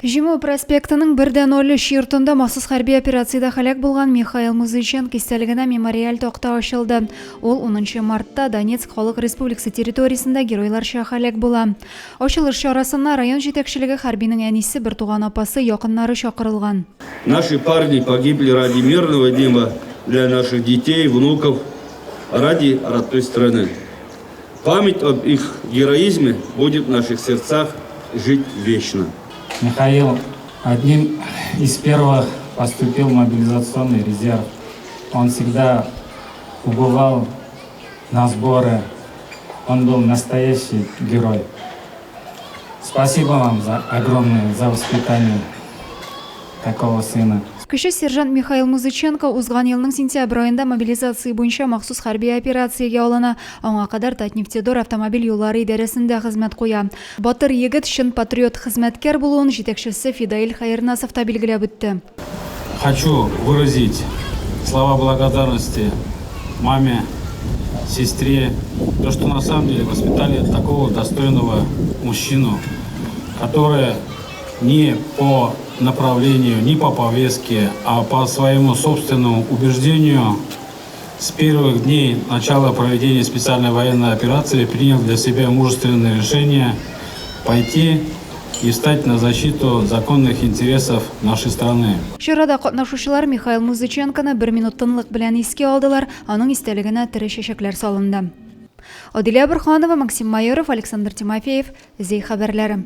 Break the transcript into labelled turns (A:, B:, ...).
A: Җиңү проспектының 1.03 йортында махсус хәрби операциядә һәлак булган Михаил Музыченко истәлегенә мемориаль такта ачылды. Ул 10 мартта Донецк Халык Республикасы территориясендә геройларча һәлак була. Ачылыш чарасына район җитәкчелеге, хәрбинең әнисе, бертуган апасы, якыннары чакырылган.
B: Наши парни погибли ради мирного неба для наших детей, внуков, ради родной страны. Память об их героизме будет в наших сердцах жить вечно.
C: Михаил одним из первых поступил в мобилизационный резерв. Он всегда убывал на сборы. Он был настоящий герой. Спасибо вам за огромное за воспитание такого сына.
A: Кече сержант Михаил Музыченко узган елның сентябрь аенда мобилизация буенча махсус хәрби операциягә алына. Аңа кадәр Татнефтедор автомобиль юллары идарәсендә хезмәт куя. Батыр егет чын патриот хезмәткәр булуын җитәкчесе Фидаил Хәернасов та билгеләп үтте.
D: Хочу выразить слова благодарности маме, сестре, то, что на самом деле воспитали такого достойного мужчину, который не по направлению, не по повестке, а по своему собственному убеждению с первых дней начала проведения специальной военной операции принял для себя мужественное решение пойти и встать на защиту законных интересов нашей страны.
A: Чарада катнашучылар Михаил Музыченконы бер минут тынлык белән искә алдылар, аның истәлегенә тере чәчәкләр салынды. Адилә Борһанова, Максим Майоров, Александр Тимофеев, Зәй хәбәрләре.